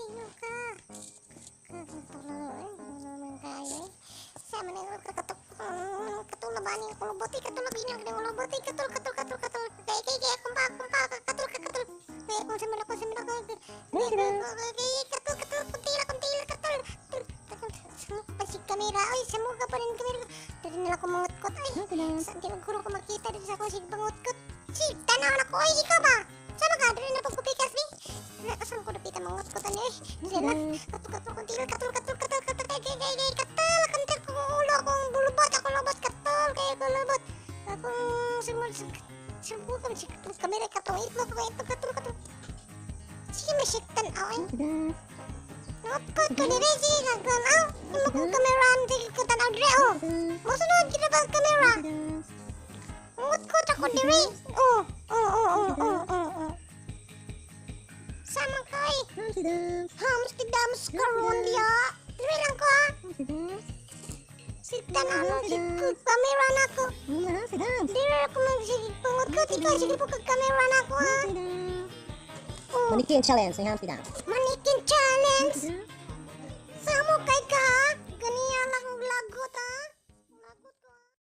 Sino ka? Ay, naman kayo eh. Sama na yung kakatok. Katul na ba ni kulubot? Katul na binang ni kulubot. Katul, katul, katul, katul. Kay, kay, kay, kumpa, kumpa, katul, katul. Kay, kung sama na, kung sama na, kay, kay, katul, katul, kuntila, kuntila, katul. Katul, samo pa si kamera. Ay, samo ka pa rin kamera. Dito na lang ko mangutkot. Ay, saan di magkuro ko makita dito sa akong sigbangutkot. Sig, tanaw na ko. Ay, ikaw ba? Sama ka, dito na pagkupikas, bi. Saan ko napita mangutkot ano eh? Sila, katul, katul, kuntila, katul, katul, katul, katul, kay, kay, kay, kay, katul, katul, kung ulo, akong bulubot, ako lubot, katul, kay, ako lubot. Akong simul, simul, simul, kamera, katong itlog, akong itlog, katul, katul. Sige, masiktan, aw, ay. Nangutkot ko dire, sige, kagtanaw. Imo kong kamera, sige, kagtanaw dire, oh. Mosunod, kita ba ang kamera? Nangutkot ako dire. Oh. Sama kay. Hamsterdam karon diya. Dire lang ko ha. Siktan ano, sige, kamera na ko. Dire ako magsige pangutkot. Ikaw, sige po kag kamera na ko ha. Oh, Mannequin challenge ni Humpty Dump. Mannequin challenge. Samo kay ka.